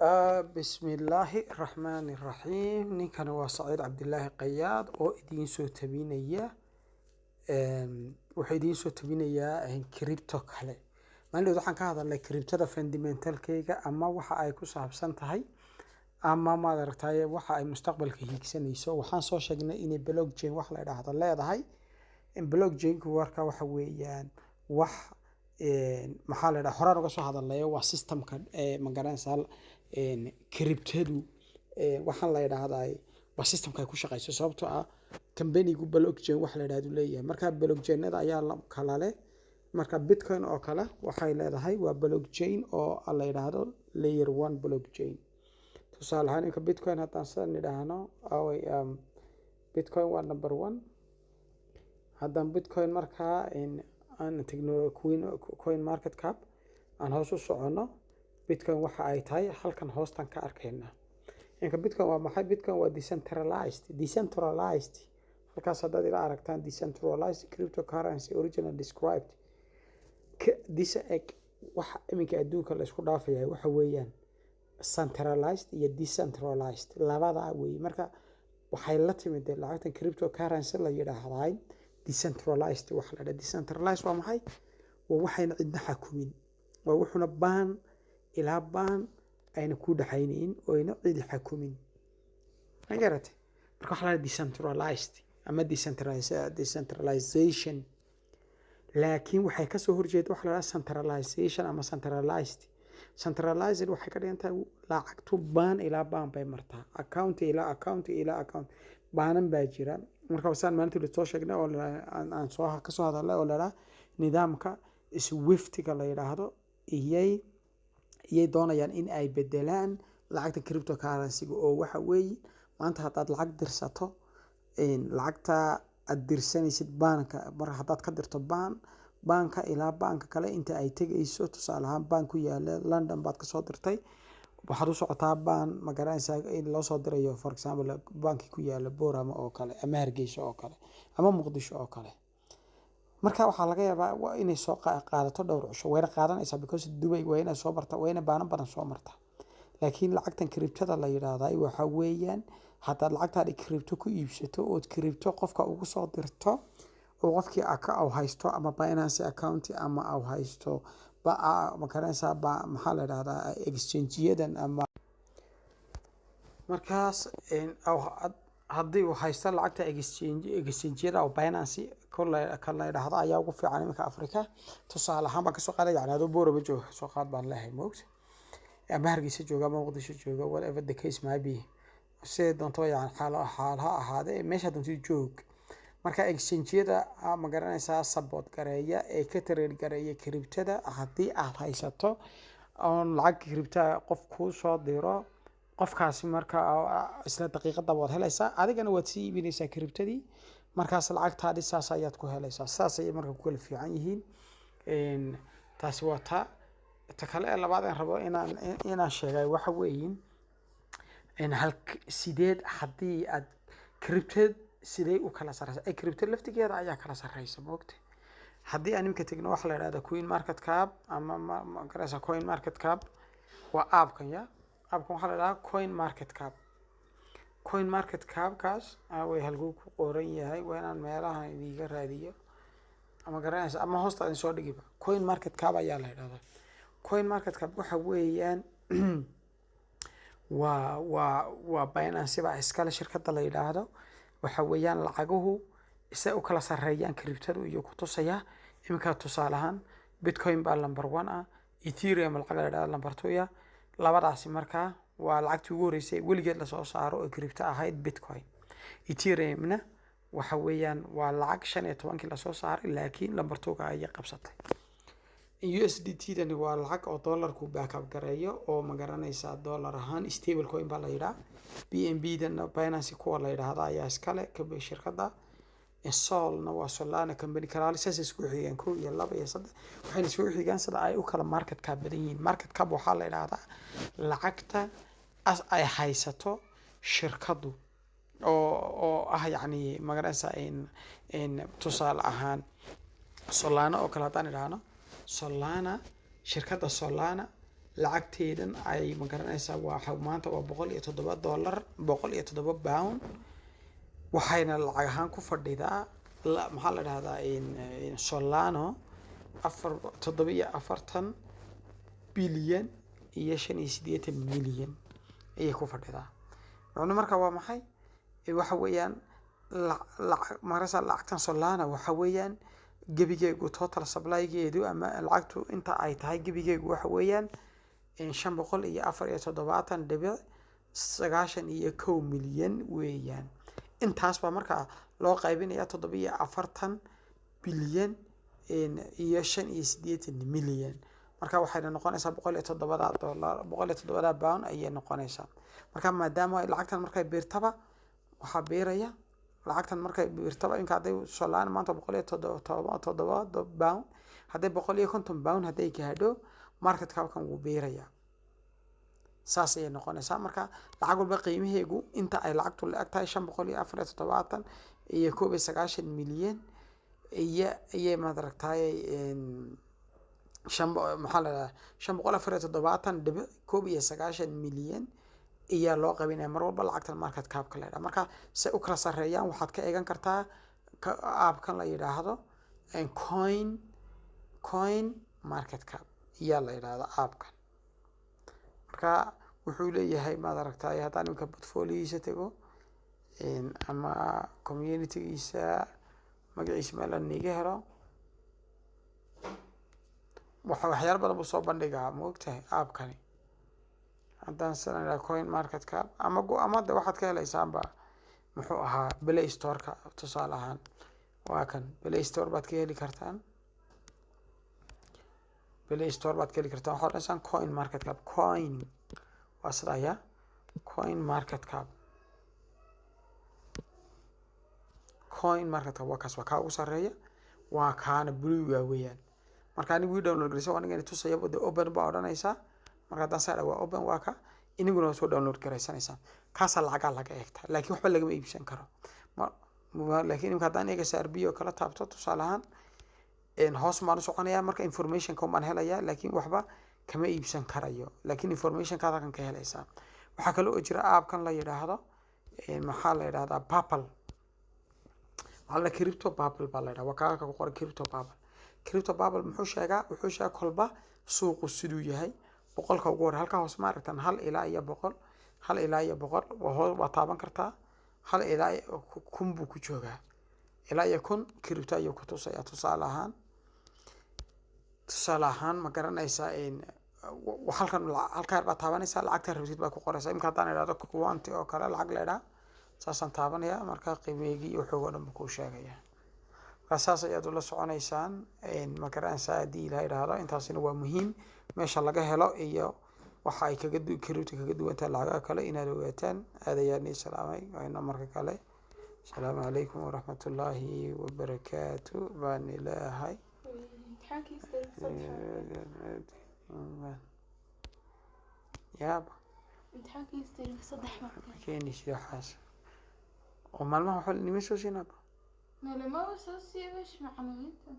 Bismillaahi Raxmaani Raxiim. Ninkani waa Saciid Cabdilaahi Qayaad oo idiin soo tabinaya, wuxuu idiin soo tabinayaa crypto kale. Maalin waxaan ka hadalnay cryptada fundamentalkeyga ama waxa ay ku saabsan tahay ama maad aragtay waxa ay mustaqbalka hiigsanayso. Waxaan soo sheegnay inay blockchain wax la yidhaahdo leedahay. Blockchain-ku warka waxa weeyaan wax, maxaa la yidhaha, horaan uga soo hadalnay, waa systemka, ma garanaysaa, cryptadu waxaan la yidhaahdaa waa systemka ay ku shaqeyso, sababtoo ah company-gu blockchain wax la yidhahdo leeyahay. Marka blockchain-ada ayaa kala leh. Marka Bitcoin oo kale waxay leedahay waa blockchain oo la yidhaahdo layer one blockchain. Tusaale ahaan, imika Bitcoin haddaan sidan nidhaahno, away, Bitcoin waa number one. Haddaan Bitcoin markaa aan tegno Coin Market Cap, aan hoos u soconno, Bitcoin waxa ay tahay halkan hoostan ka arkaynaa. Imika Bitcoin waa maxay? Bitcoin waa decentralized. Halkaas haddaad ila aragtaan, decentralized cryptocurrency original described this eg. Waxa iminka adduunka la isku dhaafaya waxa weeyaan centralized iyo decentralized, labadaa weeye. Marka waxay la timid dee lacagtan cryptocurrency la yidhaahday decentralized. Waxa la dhaha decentralized waa maxay? Waa waxayna cidna xakumin, waa wuxuna baan ilaa baan ayna ku dhexaynayn oo ayna cidi xakumin, ma garatay? Marka waxa la dhaha decentralized ama decentralization, laakiin waxay kasoo horjeeda waxa la dhaha centralization ama centralized. Centralized waxay ka dhigan tahay lacagtu baan ilaa baan bay martaa, account ilaa account ilaa account, baanan baa jira. Marka saan maalintii soo sheegnay oo aan soo kasoo hadalnay oo la dhaha nidaamka SWIFT-iga la yidhaahdo iyay doonayaan in ay bedelaan lacagta cryptocurrency-ga, oo waxa weeye maanta haddaad lacag dirsato, lacagta aad dirsanaysid baanka, mar haddaad ka dirto baan, baanka ilaa baanka kale inta ay tegayso, tusaale ahaan baan ku yaala London baad kasoo dirtay, waxaad u socotaa baan, ma garanaysaa, in loo soo dirayo, for example, banki ku yaala Borama oo kale ama Hargeysa oo kale ama Muqdisho oo kale. Marka waxaa laga yaabaa inay soo qaadato dhowr cisho. Wayna qaadanaysaa because Dubai waa inay soo marta, waa inay baanan badan soo marta. Laakiin lacagtan cryptada la yidhaahday waxa weeyaan haddaad lacagtaadi crypto ku iibsato ood crypto qofka ugu soo dirto oo qofkii uu haysto ama Binance account ama uu haysto, ma garanaysaa, maxaa la yidhahdaa, exchange-yadan ama markaas haddii uu haysto lacagta exchange-yada oo Binance kan la yidhaahdo ayaa ugu fiican iminka Africa. Tusaale ahaan baan kasoo qaaday, yani adoo Borama jooga kasoo qaad baan leeyahay, moogta, ama Hargeysa jooga ama Muqdisho jooga, whatever the case may be, siday doontaba yani xaal xaal ha ahaadee, meesha doontid joog. Marka exchange-yada, ma garanaysaa, support gareeya ee ka trade gareeya cryptada, haddii aad haysato oon lacag crypta qof kuu soo diro, qofkaasi marka isla daqiiqada waad helaysaa, adigana waad sii iibinaysaa cryptadii. Markaas lacagtaadi saas ayaad ku helaysaa. Saas ayay marka ku kala fiican yihiin. Taasi waa ta kale ee labaad aan rabo inaan sheegay. Waxa weeyin hal sideed haddii aad crypto sidee u kala sareysa, ay crypto laftigeeda ayaa kala sareysa, moogta. Haddii aan imika tegno waxa la yidhahda Coin Market Cap ama, ma garanaysaa, Coin Market Cap waa appkan ya appkan waxaa la yidhahdaa Coin Market Cap. Coin Market Capkaas way halkuu ku qoran yahay, waa inaan meelaha idiga raadiyo ama garanaysa ama hoosta idin soo dhigiba. Coin Market Cap ayaa la yidhahdaa. Coin Market Cap waxa weeyaan waa Binance baa iskale shirkadda la yidhaahdo. Waxa weeyaan lacaguhu isay u kala sarreeyaan cryptadu iyo ku tusaya. Iminka tusaale ahaan Bitcoin baa number one ah, Ethereum lacag la yidhahdo number two ya. Labadaasi markaa waa lacagtii ugu horreysay weligeed lasoo saaro oo crypto ahayd Bitcoin. Ethereum-na waxa weeyaan waa lacag 15-kii lasoo saaray, laakiin number two-ga ayay qabsatay. USDT dani waa lacag oo dollarku backup gareeyo oo, ma garanaysaa, dollar ahaan stable coin baa la yidhaha. BNB dana Binance kuwa la yidhaahdo ayaa iskale shirkadda. Solna waa Solana company kalaali. Saasay isku xigaan, kow iyo laba iyo saddex, waxayna isku xigaan sida ay u kala market cap badan yihiin. Market cap waxaa la yidhaahdaa lacagta as ay haysato shirkaddu oo ah, yacni, ma garanaysaa, in tusaale ahaan Solana oo kale haddaan idhaahno, Solana, shirkadda Solana. Lacagteedan ay, ma garanaysaa, waa maanta waa $107, £107. Waxayna lacag ahaan ku fadhidaa, maxaa la dhahdaa, Solana afar 47 bilyan iyo 85 milyan ayay ku fadhidaa. Macnu marka waa maxay? Waxa weeyaan lacag marasa lacagtan Solana waxa weeyaan gebigeegu total supply-geedu ama lacagtu inta ay tahay gebigeegu waxa weeyaan 574.91 milyan weeyaan. Intaas baa markaa loo qaybinaya 47 bilyan iyo 85 milyan. Marka waxayna noqonaysaa 107-da dollar, £107 ayay noqonaysaa. Marka maadaama lacagtan markay biirtaba, waxaa biiraya lacagtan markay biirtaba inka hadday Solana maanta £107, hadday £150 hadday gaadho, market capkan wuu biirayaa. Saas ayay noqonaysaa. Marka lacag walba qiimaheegu inta ay lacagtu la eg tahay 574 iyo 91 milyan iyo ayay, maaragtay, shan, maxaa la dhahaa, 574.91 milyan ayaa loo qaybinaya mar walba lacagtan market capka la yidhaha. Marka say u kala sarreeyaan waxaad ka eegan kartaa appkan la yidhaahdo coin market cap iyaa la yidhaahda appkan. Marka wuxuu leeyahay, maad aragtay, haddaan iminka portfoliogiisa tago ama communitygiisa magaciisa meel aan iga helo, waxa waxyaalo badan buu soo bandhigaa, ma ogtahay, appkani. Haddaan sidan idhaha coin market cap ama ama de waxaad ka helaysaanba, muxuu ahaa, Play Store-ka tusaale ahaan. Waa kan, Play Store baad ka heli kartaan, Play Store baad ka heli kartaan. Waxaad odhanaysaan coin market cap. Coin waa sida ya coin market cap. Coin market cap waa kaas, waa kaa ugu sarreeya, waa kaana bluega weeyaan. Marka anigu wii download garaysa, aniga tusaya de. Open baa odhanaysaa. Marka haddaan saa waa open, waa ka iniguna waa soo download garaysanaysaa. Kaasaa lacagaa laga eegtaa, laakiin waxba lagama iibsan karo. Laakiin imika haddaan XRP oo kala taabto tusaale ahaan, hoos baan u soconaya. Marka informationka baan helayaa, laakiin waxba kama iibsan karayo, laakiin informationkaad halkan ka helaysaa. Waxaa kale oo jira appkan la yidhaahdo, maxaa la yidhahdaa, Purple. Waxaa la Crypto Purple baa la yidhahdaa. Waa kaa ku qoran Crypto Purple. Crypto Purple muxuu sheegaa? Wuxuu sheegaa kolba suuqu siduu yahay 100-ka ugu horey. Halkaa hoose ma aragtaan? 1 ilaa iyo 100, 1 ilaa iyo 100 waa taaban kartaa. 1 ilaa 1000 buu ku joogaa. Ilaa iyo 1000 crypto ayuu ku tusaya. Tusaale ahaan, ma garanaysaa, halkan halkaa yar baad taabanaysaa, lacagta rabtid baad ku qoraysaa. Imika haddaan idhahdo Quant oo kale lacag la idhaha, saasaan taabanaya. Marka qiimeygii iyo waxooga dhan buu kuu sheegaya. Marka saas ayaad ula soconaysaan, ma garanaysaa, haddii Ilaha idhaahdo. Intaasina waa muhiim, meesha laga helo iyo waxa ay kaga crypto kaga duwan tahay lacagaha kale inaad ogaataan. Aad ayaan ii salaamay. Waa inoo marka kale. Asalaamu calaykum waraxmatullaahi wabarakaatu baan ilaahay. Imtixaankiisa 3. Yaaba. Imtixaankiisa 3 marka. Keenaysid waxaas oo maalmaha waxa nima soo siinaaba. Nalama soo siibash macallimiinta.